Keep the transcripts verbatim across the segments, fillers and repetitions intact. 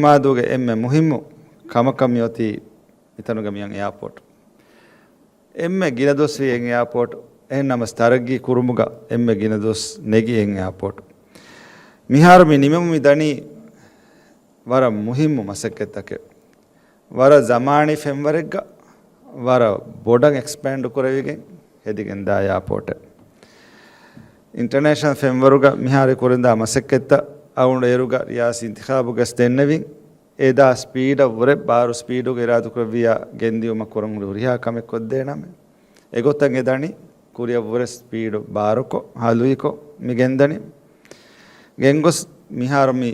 މާދޫގެ އެންމެ މުހިއްމު ކަމަކަށް މިއޮތީ މިތަނުގަ މިއަން އެއާޕޯޓް. އެންމެ ގިނަ ދުވަސްވީ އެން އެއާޕޯޓް. އެހެން ނަމަސް ތަރައްގީ ކުރުމުގަ އެންމެ ގިނަ ދުވަސް ނެގި އެން އެއާޕޯޓް. މިހާރު މި ނިމެމުން މި ދަނީ ވަރަށް މުހިއްމު މަސައްކަތްތަކެއް. ވަރަށް ޒަމާނީ ފެންވަރެއްގަ ވަރަށް ބޮޑަށް އެކްސްޕޭންޑް ކުރެވިގެން ހެދިގެންދާ އެއާޕޯޓެއް. އިންޓަރނޭޝަނަލް ފެންވަރުގަ މިހާރު ކުރިންދާ މަސައްކަތްތައް އަޅުގަނޑު އޭރުގަ ރިޔާސީ އިންތިޚާބުގަސް ދެންނެވިން، އެދާ ސްޕީޑަށް ވުރެ ބާރު ސްޕީޑުގެ އިރާދުކުރެއްވިޔާ ގެންދިއުމަށް ކުރަން ހުރި ހުރިހާ ކަމެއް ކޮށްދޭނަމޭ. އެގޮތަށް އެދަނީ ކުރިއަށްވުރެ ސްޕީޑު ބާރުކޮށް، ހަލުއިކޮށް މި ގެންދަނީ. ގެންގޮސް މިހާރު މި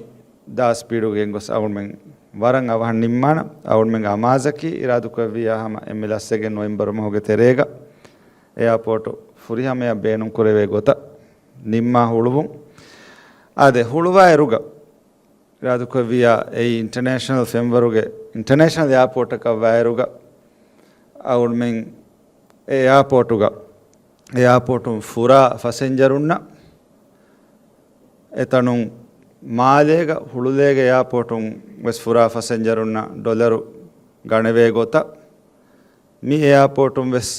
ދާ ސްޕީޑު ގެންގޮސް އަޅުމެން ވަރަށް އަވަހަށް ނިންމާނަ. އަޅުމެންގެ އަމާޒަކީ އިރާދުކުރެއްވިޔާ ހަމަ އެންމެ ލަސްވެގެން ނޮވެމްބަރު މަހުގެ ތެރޭގަ އެއާޕޯޓު ފުރިހަމަޔަށް ބޭނުންކުރެވޭ ގޮތަށް ނިންމާ ހުޅުވުން. އާދެ، ހުޅުވާއިރުގަ އިރާދުކުރެއްވިޔާ އެއީ އިންޓަރނޭޝަނަލް ފެންވަރުގެ އިންޓަރނޭޝަނަލް އެއާޕޯޓަކަށް ވާއިރުގަ އަޅުމެން އެ އެއާޕޯޓުގަ، އެއާޕޯޓުން ފުރާ ފަސެންޖަރުންނަށް އެތަނުން މާލޭގަ ހުޅުލޭގެ އެއާޕޯޓުން ވެސް ފުރާ ފަސެންޖަރުންނަށް ޑޮލަރު ގަނެވޭ ގޮތަށް މި އެއާޕޯޓުން ވެސް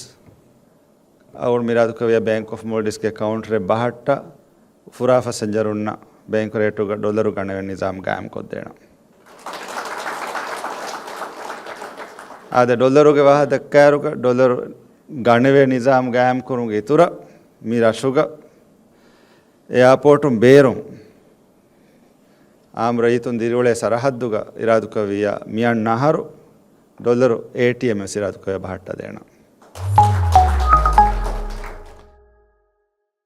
އަޅުގަނޑު މި އިރާދުކުރެއްވިޔާ ބޭންކް އޮފް މޯލްޑިވްސްގެ ކައުންޓަރެއް ބަހައްޓާ ފުރާ ފަސެންޖަރުންނަށް ބޭންކް ރޭޓުގަ ޑޮލަރު ގަނެވޭ ނިޒާމް ގާއިމްކޮށްދޭނަން. އާދެ، ޑޮލަރުގެ ވާހަކަ ދައްކާއިރުގަ ޑޮލަރު ގަނެވޭ ނިޒާމް ގާއިމްކުރުމުގެ އިތުރަށް މި ރަށުގަ އެއާޕޯޓުން ބޭރުން އާއްމު ރައްޔިތުން ދިރިއުޅޭ ސަރަހައްދުގަ އިރާދުކުރެއްވިޔާ މިއަންނަ އަހަރު ޑޮލަރު އޭޓީއެމް ވެސް އިރާދުކުރެއްވިޔާ ބަހައްޓަދޭނަން.